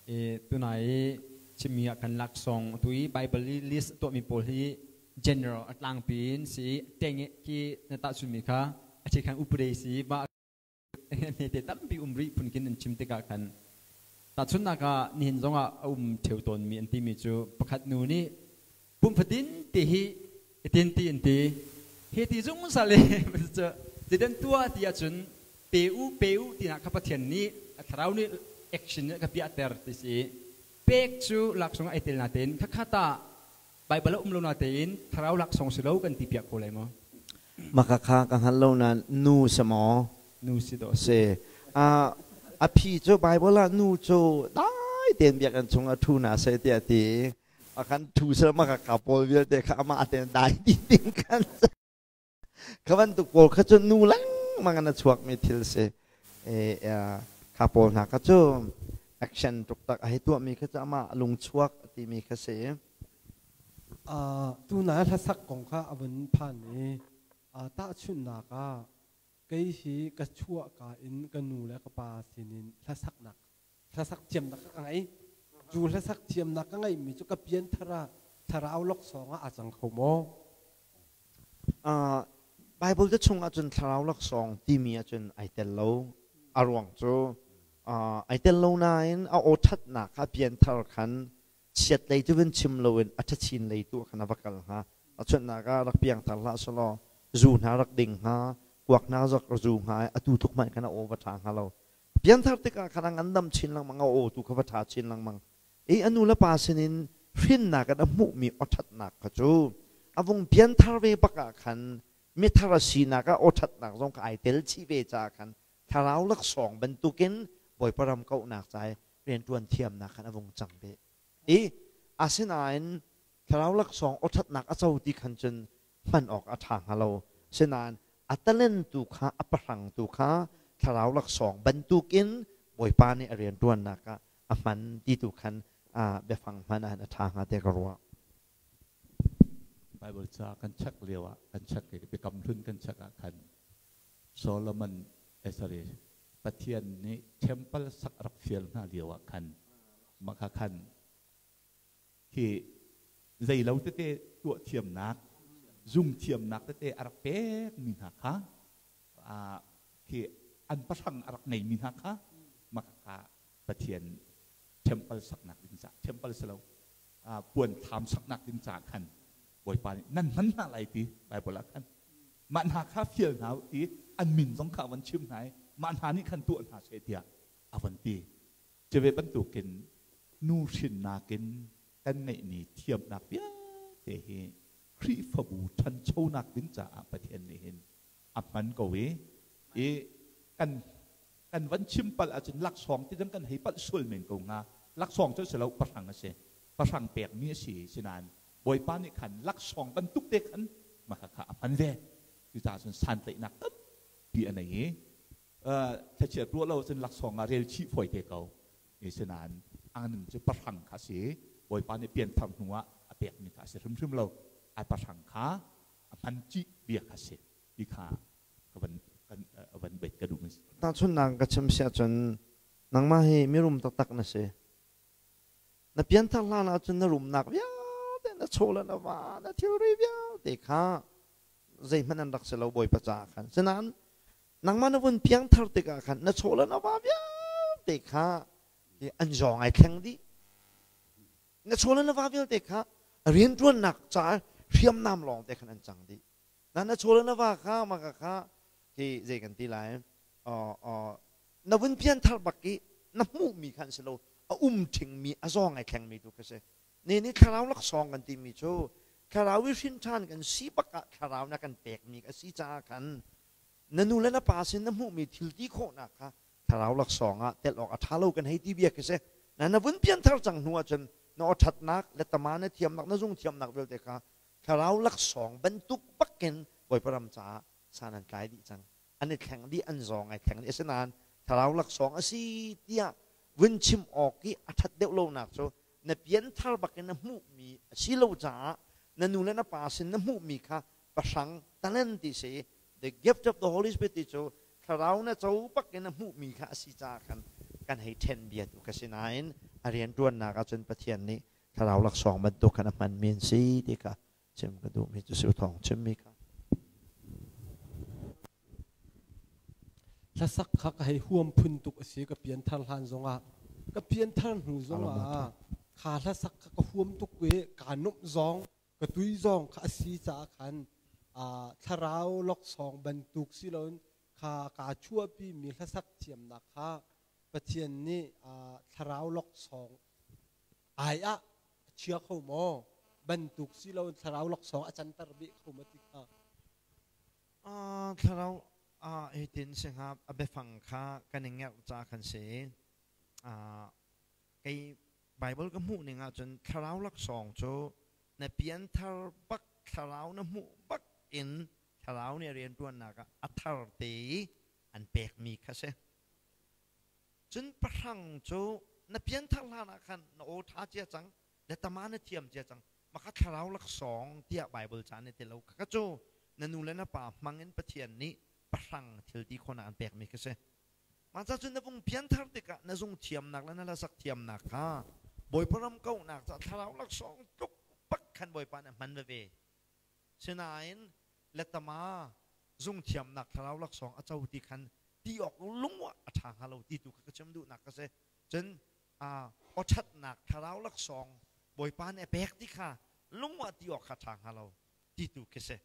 I tunai i chimmi ah khan laksawng tu i Bible i list tuahmi pawl hi general a tlangpi in si tenge khi na tahchunmi kha a che khan upade si mah hmete tampi um rih phun khin an chim tikah khan tahchunhnak ah nihin zongah a um ṭheo tawnmi an timi cu pakhat nu nih pum fatin ti hi itin ti an ti hi ti zungzal i zeidan tuah ti ahcun pe u pe u tinak kha Pathian nih a thlarau nih action ka piahter ti si pek cu laksawng ai tel natein khakha ta Baibal a um lo natein thlarau laksawng si lo kan ti piak ko lai maw? Maka kha ka hngal lo nain nu si maw? Nu si dawh si. A phi cu Baibal ah nu cu dai tein biakinn chung ah ṭhu hna seh tiah a ti. A kan ṭhu seh maka ka pawl vialte kha amah tein dai dih ding khan. Kha bantuk pawl kha cu nu lengmang in a chuakmi thil si. Kha pawl hna kha cu action tuktak a hei tuahmi kha cu amah lungchuak a timi kha si. Tunai hlasak kong kha a vun phan i tahchunhnak ah kei hi ka chuahka in ka nu le ka pa sinin hlasaknak hlasak thiamnak ka ngei. Cu hlasak thiamnak ka ngeihmi cu ka pianthar ah thlarau laksawng ah aa cang kho maw? Bible ca chung ahcun thlarau laksawng timi ahcun ai tel lo. A ruang cu ai tel lo nain a aw ṭhatnak kha pianthar khan chiat lei cu vun chim loin a ṭhachin lei tu khan a va kal hnga. Tahchunhnak ah rak piangthar hlah selaw zu hna rak ding hnga, kuak hna rak zu hnga i atu tluk hmanh khan a aw va ṭha hnga lo. Pianthar tikah khan a ngandam chin lengmang, a aw tu kha va ṭha chin lengmang. I a nu le pa sinin hrinnak in a hmuhmi awṭhatnak kha cu a vung pianthar ve bak ah khan mithar a sinak ah awṭhatnak zong kha ai tel chih ve caah khan thlarau laksawng bantukin Bawipa ram kauhnak ca i rianṭuan thiamnak khan a vung cang ve. I asinain thlarau laksawng awṭhatnak a co ti khan cun hman awk a ṭha hnga lo. Sinain a talent tu kha a pahrang tu kha thlarau laksawng bantukin Bawipa nih a rianṭuannak ah a hman ti tu khan biafang hman ah a ṭha hnga tiah ka ruah. Bible ca kan check lio ah kan check i biakam hlun kan check ah khan Solomon sorry Pathian nih temple sak rak fial hna lio ah khan mah khan hi zeilo tete tuah thiamnak zung thiamnak tete a rak pek mi hna kha khi an pahrang a rak ngei mi hna kha mah kha Pathian temple saknak ding ca temple silo puan thlam saknak ding ca khan Bawipa nih nan hman hna lai ti Bible ah khan mah hna kha fial hna ti an min zong kha a van chim hna i mah hna nih khan tuah hna seh tiah a van ti. Cuve bantukin nu hrinnak in kan ngeihmi thiamnak vialte hi Khrihfabu ṭhanchonak ding caah Pathian nih hin a hman ko i i kan kan van chim palh ahcun laksawng ti kan hei palh sual men ko hnga. Laksawng cu si lo, pahrang a si, pahrang pekmi a si. Sinain Bawipa nih khan laksawng bantuk te khan mah kha a hman ve. Cucaah cun santlaihnak tampi a nei i thlachiat ruah lo cun laksawng ah rel chih fawi te ko. Sinain ang cu pahrang kha a si. Bawipa nih pianthar hnu ah a pekmi kha a si hrimhrim lo. Ai pahrang kha a hman cih bia kha si ti kha ka van kan van bait ka duh. Tahchunhnak ka chim si ahcun nangmah hi mirum taktak na si. Na pianthar hlan ahcun na rumnak vialte, na chaw le na va, na thilri vialte kha zeihmanh an rak si lo Bawipa caah khan. Sinain nangmah na vun piangthar tikah khan na chaw le na va vialte kha an zawng ai thleng dih. Na chaw le na va vialte kha rianṭuannak caah hriamnam lawng te khan an cang dih. Na na chaw le na va kha maka kha hi zei kan ti lai, na vun pianthar bak i na hmuhmi kha an si lo, a um ṭhingmi, a zawng ai thlengmi tu kha si. Ne nih thlarau laksawng kan timi cu thlarau i hrin ṭhan kan si bak ah thlarau na kan pekmi a si caah khan na nu le na pa sin na hmuhmi thil ti khawhnak kha thlarau laksawng ah tel awk a ṭha lo kan hei ti bia khi si. Na na vun pianthar cang hnu ahcun na aw ṭhatnak le tama na thiamnak, na zung thiamnak vialte kha thlarau laksawng bantuk bakin Bawipa ram caah san an tlai dih cang, an i thleng dih, an zawng ai thleng dih. Asinain thlarau laksawng a si tiah vun chim awk i a ṭhat deuh lonak cu na pianthar bakin na hmuhmi a si lo caah na nu le na pa sin na hmuhmi kha pahrang talent ti si, the gift of the Holy Spirit ti cu thlarau na co bakin na hmuhmi kha a si caah khan kan hei ṭhen bia tu ka si nain. A rianṭuannak ahcun Pathian nih thlarau laksawng bantuk khan a hmanmi an si ti kha chim ka duhmi cu si thawng chimmi kha. Hlasak kha ka hei huam phun tuk a si ka pianthar hlan zongah ka pianthar hnu zongah kha hlasak kha ka huam tuk i kaa nuamh zong ka tui zong kha a si caah khan thlarau laksawng bantuk si loin kha kaa chuahpi mi hlasak thiamnak kha Pathian nih thlarau laksawng ai ah a chia kho maw bantuk si loin thlarau laksawng a canter beh kho ma ti kha Thlarau hitin si hnga a biafang kha kan i ngerh ca kan si. Kei Bible ka hmuh ning ahcun thlarau laksawng cu na pianthar bak thlarau na hmuh bak in thlarau nih rianṭuannak ah a thar te i an pekmi kha si. Cun pahrang cu na pianthar hlan ah khan na aw ṭha cia cang, le tama na thiam cia cang, maka thlarau laksawng tiah Bible ca nih ti lo. Khaka cu na nu le na pa hmang in Pathian nih pahrang thil ti khawhnak an pekmi kha si. Mah ca cun na vung pianthar tikah na zung thiamnak le na hlasak thiamnak kha Bawipa ram kauhnak caah thlarau laksawng tluk bak khan Bawipa nih a hman veve. Sinain letama zung thiamnak thlarau laksawng a co ti khan ti awk lung ah a ṭha hnga lo ti tu kha ka chim duhnak ka si. Cun awṭhatnak thlarau laksawng Bawipa nih a pek ti kha lung ah ti awk kha ṭha hnga lo ti tu khi si.